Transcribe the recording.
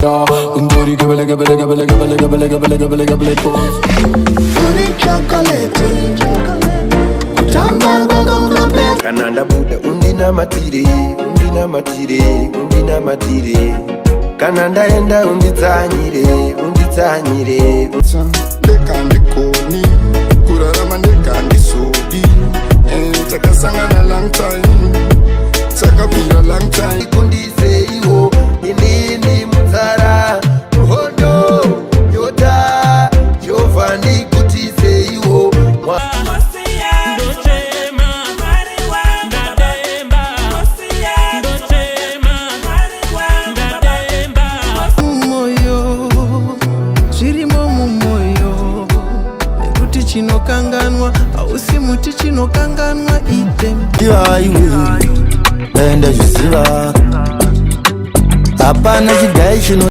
Ungori gebele gebele gebele gebele gebele gebele gebele gebele pose. Uri chocolate, kutamba kwako. Kana ndabuda, undinamatire, undinamatire, undinamatire. Kana ndaenda, unditsanyire, unditsanyire. Ndekandikoni kurarama ndekandisodi. Takasangana long time, takapinda long time. Kundiseiwo inini mutsara muhondo nyota, Jehovha, ndikutiseiwo. Ndochema, ndademba, ndochema, ndademba. Mumoyo zvirimo, mumoyo, nekuti chinokanganwa hausi muti, chinokanganwa idem. Ziva iwe, enda zviziva, hapana chigai chino.